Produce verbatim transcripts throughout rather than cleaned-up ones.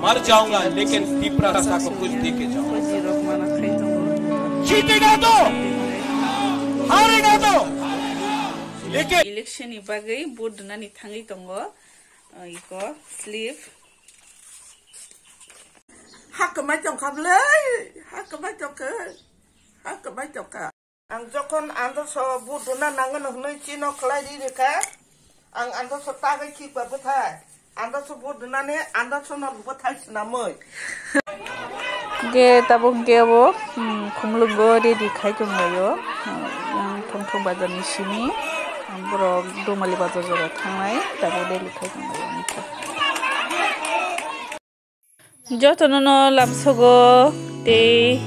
मर जाऊंगा, लेकिन तिपरा सा को कुछ दे के जाऊंगा। जीतेगा तो, हारेगा तो, लेकिन Election ni bagwi vote rwnani thangwi tongo, uh, iko slip. Hakma tongkha bwlai, hakma tongkha, hakma tongkha. Ang jokhon andaso vote rwna nango hwnwi chino khlai ri rwkha, ang andaso tagwi khikba bwthai, andaso vote rwnani andaso no bwthai swnamwi. Ge tabuk ge bo, hmm, khumlungo ready khai tonglaio, hmm, yang thong thong bazar ni simi, hmm, borok Domali bazar jora thangnai, tabuk ready khai tonglaio. Jotono no lamsogo tei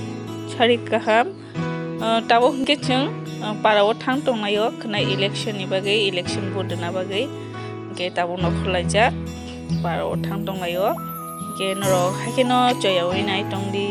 sarik kaham. Ah, tabuk hwnkhe chwng, ah, para o thang tonglaio khwnai election ni bagwi, election vote rwna bagwi. Hwnkhe tabuk no khwlaijak para o thang tonglaio. Hwnkhe norok haikhe no choyaui nai tongdi.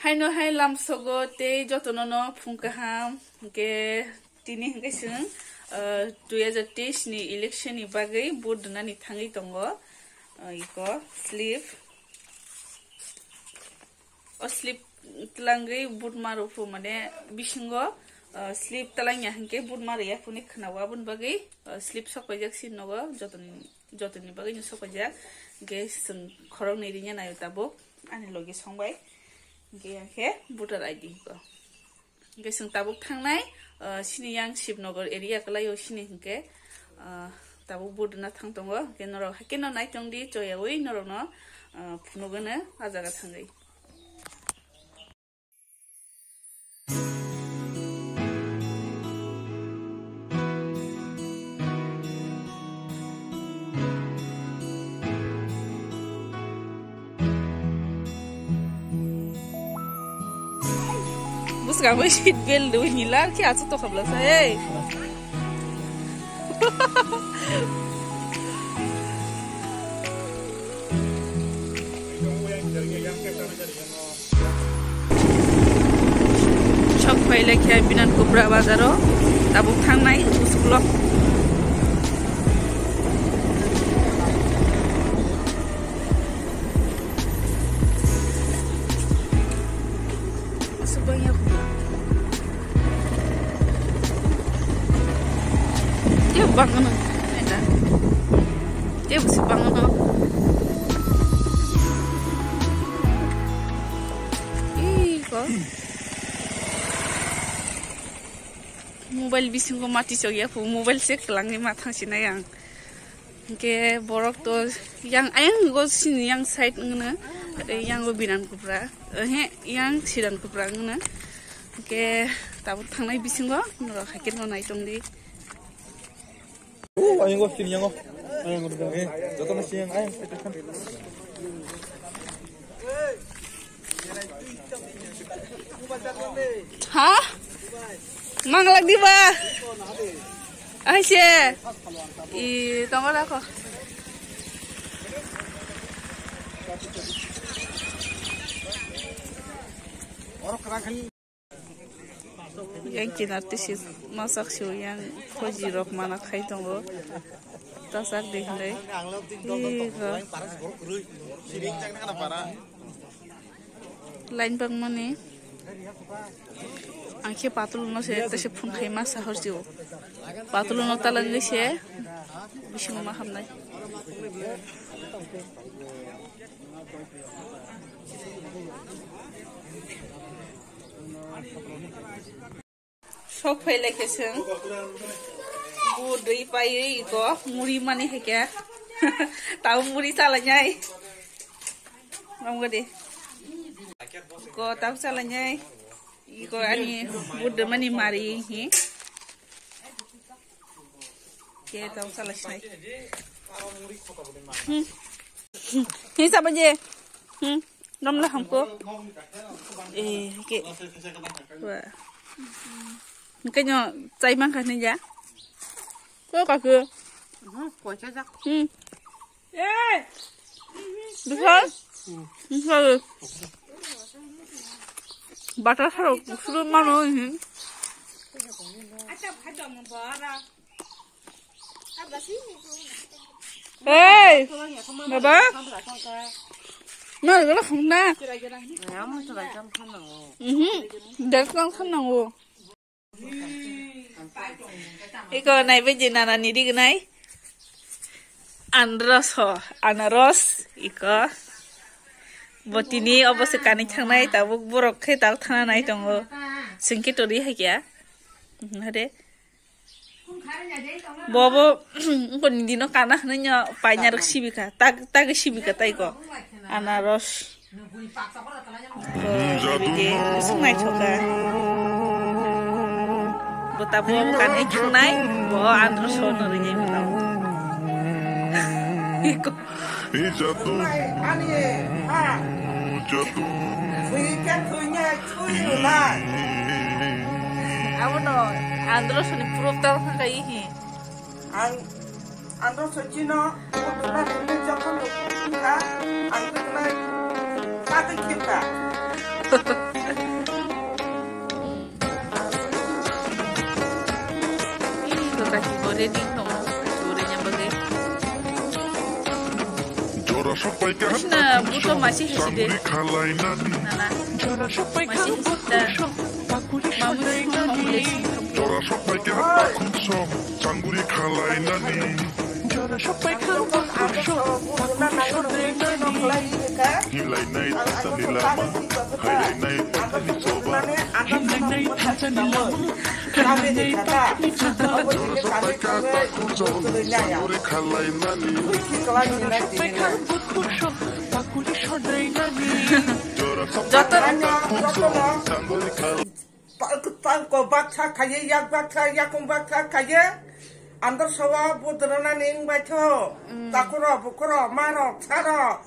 Haino hai lamsogo tei jotono no phung kaham, hwnkhe tini hwnkhe chwng, ah, dui hajar teis ni election ni bagwi vote rwnani thangwi tongo, ah, iko slip. O slip twlangwi vote ma rw phu, mane bisingo, ah, slip twlangya hwnkhe vote ma rwya phuni khwnao, aboni bagwi, ah, slip sok paijak si nogo jotoni. Jotoni bagwi no sok paijak, hwnkhe chwng khoroknwi ringya naio tabuk ani logi songbai, hwnkhe yang khe voter I D ko. Hwnkhe chwng tabuk thangnai, ah, sini yang Shibnagar area kwlaio sini hwnkhe, ah, tabuk vote rwna thang tongo, hwnkhe norok haikhe no nai tongdi, choyaui norokno, ah, phunugano ah jaga thangwi. Bwskango seat belt rwui ni lar khe aswk tokha bwlasa, hey. Sok phai lai khe Binan Kupra bazaro tabuk thangnai school o. Aswk bangya khuna. Tei bangano. Eta. Tei busi bangano. Ih, ko. Mobile bisingo mati chok ya phu, mobile se kwlangwi ma thang sinai ang. Hwnkhe borok to yang ayang go sini yang side wngno, yang go Binan Kupra, ehe, yang Sidan Kupra wngno. Hwnkhe tabuk thangnai bisingo norok haikhe no nai tongdi. O, ayang go sini yang go. Ayang go. Eh, joto no sini yang ayang. Ha? Manglak diba? Aise. I, tongor ako. Yang kinar tisi masak siu yang khoji rok mana khai tongo. Tasak de hinai. Ih, ko. Line bangmani. Ang khe patulno se, tese phun khai ma sahor jio. Patulno talanwi se, bisingo ma hamnai. Sok phai lai khe chwng. Bu dui paiwi iko muri mani hai khe. Tabo muri chala nai. Ram gadi. Ko tau salainai. Iko ani budde mani mari hi. Ke tau salai sai. Hmm. Hi sabo je. Hmm. Nom la hamko. Eh, ke. Wah. Kanya chai mang kha ni ja. Ko ka ko. Hmm, ko cha jak. Hmm. Eh. Bisa? Bisa. Bata saro kusuru mano hin. Hey, baba. Na gala khong na. Mhm. Dek lang khong na o. Iko naibe je nana ni rignai. Andros ho, anaros iko. Botini obo se kani thangnai tabuk borok khe tal thana nai tongo. Singki tori hakya. Mhm, hade. Bobo, ungkoni dino kana hwnwi nyo paina rok sibika, tag, tagwi sibika taiko. Anaros. Ko, naibe je, kusung naithoka. Bo tabo kanwi thangnai, bo andro sono rinai bo tabo. Iko. Ani, ha. Thui khe thwinai, thui rwnai. Abono andro soni proof tamo thangkai hi. Ang, ang to sojino, ang to na rumi jokon to kha, ang to na kati khimka. Ih, to kaki bore di no, bore nya bage. Jora sopai ka. Krishna, buto masi hesi de. Nana. Jora sopai ka. Masi hesi da. Mamu song hong le song. Jora sopai ka pakhum song, changuri khalai nani. Jora sopai ka pakhum song, pakhum song nani. Hilai nai tata ni lama, hailai nai tata ni soba. Hilai nai tata ni lama, hailai nai tata ni soba. Jora sopai ka pakhum song, changuri khalai nani. Jora sopai ka pakhum song, pakuri sodai nani. Jora sopai ka pakhum song, changuri khalai. Tang ko baksa khaye, yak baksa, yakung baksa khaye. Andar sawa budrona ning baitho. Mm. Takuro, bukuro, maro, saro,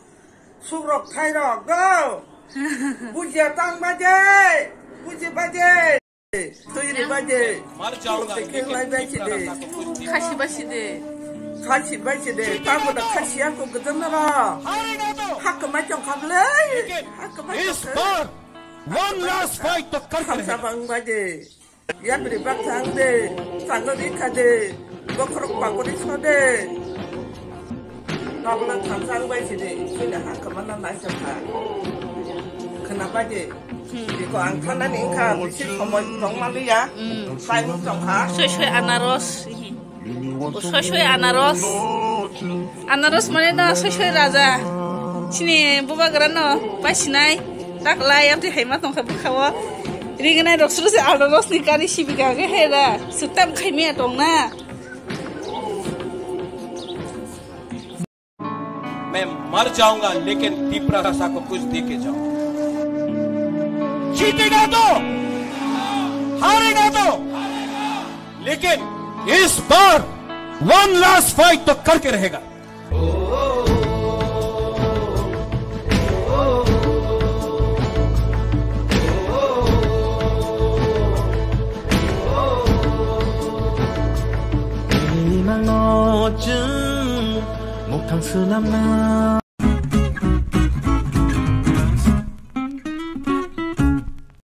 surok, thairo, go. Bujia tang baje, buji baje. Tuiri baje. Mar jaunga, lekin lai baje de. Khasi baje de. Khasi baje de. Tamo da khasi ako gedam nara. Hak mai chong kable. Hak mai chong. One last fight to karke. Thamsa bang baje. Yapri bak thang de. Tangno rikha de. Bokhorok pakori so de. Nokla thamsa ang bai sidi. Sini ha khamana nai sa kha. Khna baje. Iko ang thana ni kha bisi somoi tong maliya. Time tong kha. Soi soi anaros. Soi soi anaros. Anaros mane no soi soi raja. Sini bubagra no pai sinai. Tak lai amti haima tong kha bukhawo. Rignai rok suru se anaros ni kari sibika ge hera. Sutam khaimia tong na. मैं मर जाऊंगा, लेकिन तिपरा भाषा को कुछ दे के जाऊंगा। जीतेगा तो, हारेगा तो, लेकिन इस बार वन लास्ट फाइट तो करके रहेगा। Imang no chwng mukhang swnamna.